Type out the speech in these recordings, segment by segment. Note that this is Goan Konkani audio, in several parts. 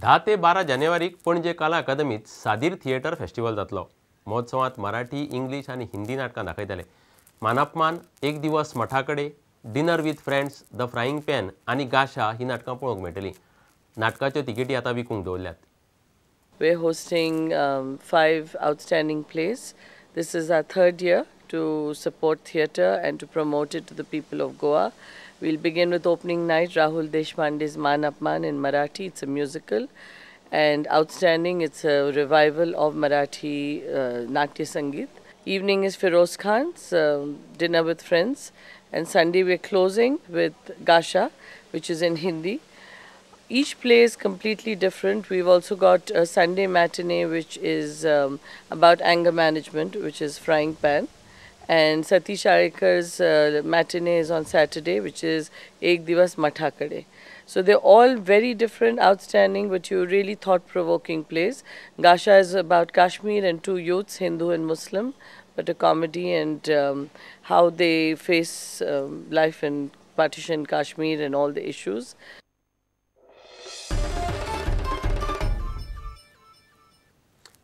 10 ते 12 जानेवारीक पणजे कला अकादमीत सादीर थिएटर फेस्टिवल जातलो. महोत्सवात मराठी, इंग्लीश आनी हिंदी नाटकां दाखयतले. मानापमान, एक दिवस मठाकडे, dinner with friends, the frying pan आनी गाशा ही नाटकां पळोवंक मेळटलीं. नाटकाच्यो तिकेटी आतां विकूंक दवरल्यात. We're hosting 5 outstanding plays. This is our 3rd year to support theatre and to promote it to the people of Goa. We'll begin with opening night, Rahul Deshpande's Man Apman in Marathi. It's a musical. And outstanding, it's a revival of Marathi Natya Sangeet. Evening is Firoz Khan's Dinner with Friends. And Sunday we're closing with Gasha, which is in Hindi. Each play is completely different. We've also got a Sunday matinee, which is about anger management, which is Frying Pan. And Satish Arekar's matinee is on Saturday, which is Ek Divas Mathakade. So they're all very different, outstanding, but you really thought-provoking plays. Gasha is about Kashmir and 2 youths, Hindu and Muslim, but a comedy and how they face life in partition Kashmir and all the issues.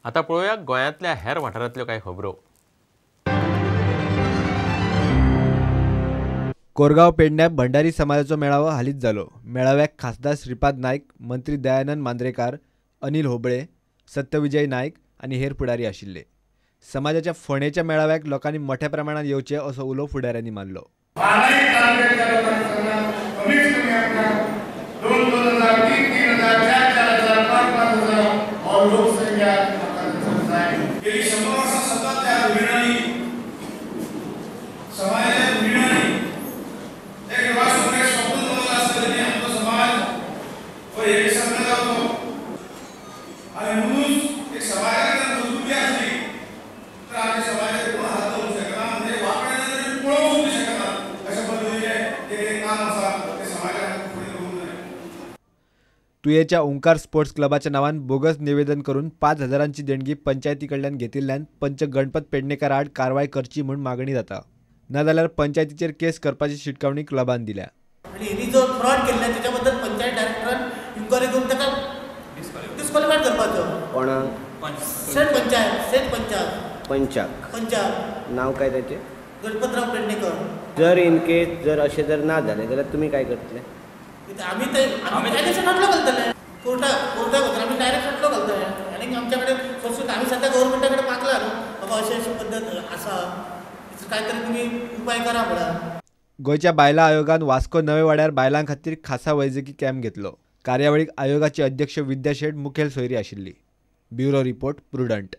आता पळोवया गोंयांतल्या हेर वाठारांतल्यो कांय खबरो. कोरगांव पेडण्यां भंडारी समाजाचो मेळावो हालींच जालो. मेळाव्याक खासदार श्रीपाद नायक, मंत्री दयानंद मांद्रेकार, अनिल होबळे, सत्यविजय नायक आनी हेर फुडारी आशिल्ले. समाजाच्या फोंडेच्या मेळाव्याक लोकांनी मोठ्या प्रमाणात येवचे असो उलो फुडाऱ्यांनी मारलो. तुयेच्या ओंकार स्पोर्ट्स क्लबाच्या नावान बोगस निवेदन करून 5,000 देणगी पंचायती कडल्यान घेतिल्ल्यान पंच गणपत पेडणेकर आड कारवाय करची म्हूण मागणी जाता. नाजाल्यार पंचायतीचेर केस करपाची शिटकावणी क्लबान दिल्या. आनी हेणी जो फ्रॉड केल्लो तेच्या बद्दल पंचायत डायरेक्टरान इन्क्वायरी करून ताका डिस्क्वॉलिफाय करपाचो. कोणाक? सेट पंचायत, सेट पंचायत, पंचाक, पंचाक. नाव काय त्याचे? गणपतराव पेडणेकर. जर इन केस जर अशें जर ना जालें जाल्यार तुमी काय करतले? आमी ते आमी कायदेशीर खटलो घालतले. कोर्टाक वचून आमी डायरेक्ट खटलो घालतले. आनी आमच्या कडेन सोर्सूच आमी सद्या गव्हर्मेंटा कडेन मागला न्हू बाबा अशी अशी पद्दत आसा, काय तरी तुमी उपाय करा म्हणून. गोंयच्या बायलां आयोगान वास्को नवे वाड्यार बायलां खातीर खासा वैजकी कॅम्प घेतलो. कार्यावळीक आयोगाचे अध्यक्ष विद्या शेट मुखेल सोयरी आशिल्ली. Bureau report, Prudent.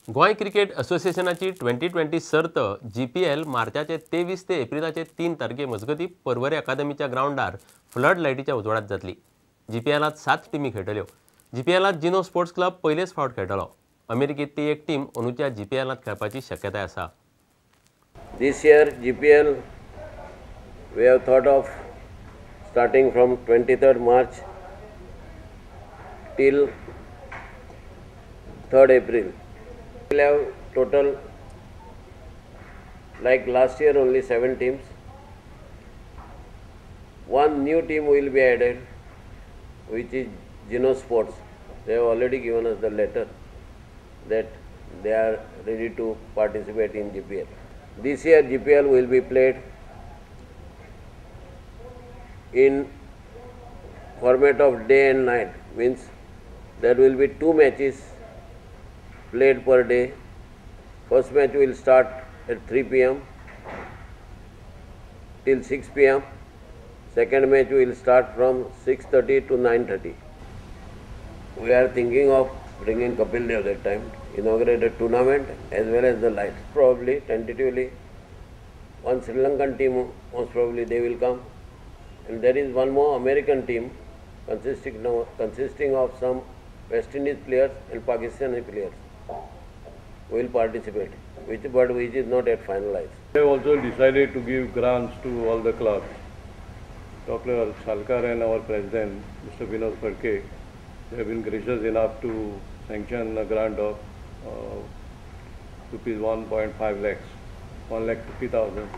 Goa cricket असोसिएशनाची 2020 सर्त GPL मार्चाचे 23 ते एप्रिलाचे 3 तारखे मजगती पर्वरे अकादमीच्या ग्रावंडार फ्लड लायटीच्या उजवाडात जातली. GPLांत 7 टिमी खेळटल्यो. GPLांत जिनो स्पोर्ट्स क्लब पयलेच फावट खेळटलो. अमेरिकेंतली एक टीम अंदूच्या GPLांत खेळपाची शक्यताय आसा. This year GPL we have thought of starting from 23rd March till 3rd April. We will have total, like last year, only 7 teams. One new team will be added, which is Gino Sports. They have already given us the letter that they are ready to participate in GPL. This year GPL will be played in format of day and night, means there will be 2 matches played per day. First match will start at 3 p.m. till 6 p.m. Second match will start from 6:30 to 9:30. We are thinking of bringing Kapil Dev that time, inaugurate the tournament as well as the lights. Probably, tentatively, one Sri Lankan team, most probably they will come. And there is one more American team consisting of some West Indies players and Pakistani players will participate, but which is not yet finalized. They have also decided to give grants to all the clubs. Dr. Salkar and our president, Mr. Vinod Phadke, they have been gracious enough to sanction a grant of rupees 1.5 lakhs, 1,50,000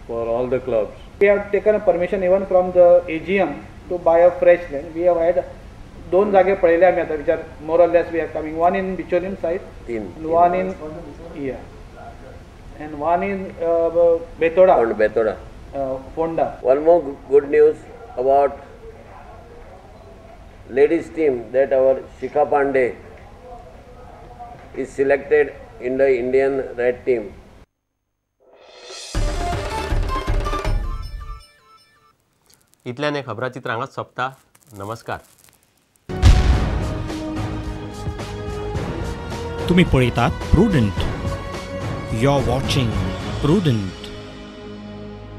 for all the clubs. We have taken a permission even from the AGM to buy a fresh land. We have had दोन जागे पळयले आमी आतां विचार more or less we are coming one in Bicholim side, one in and one in Betora, Betora, Ponda. One more good news about ladies team that our Shikha Pandey is selected in the Indian red team. इतल्यान हें खबराचित्र हांगाच सोंपता. नमस्कार. तुम्ही पळयतात Prudent. You are watching Prudent.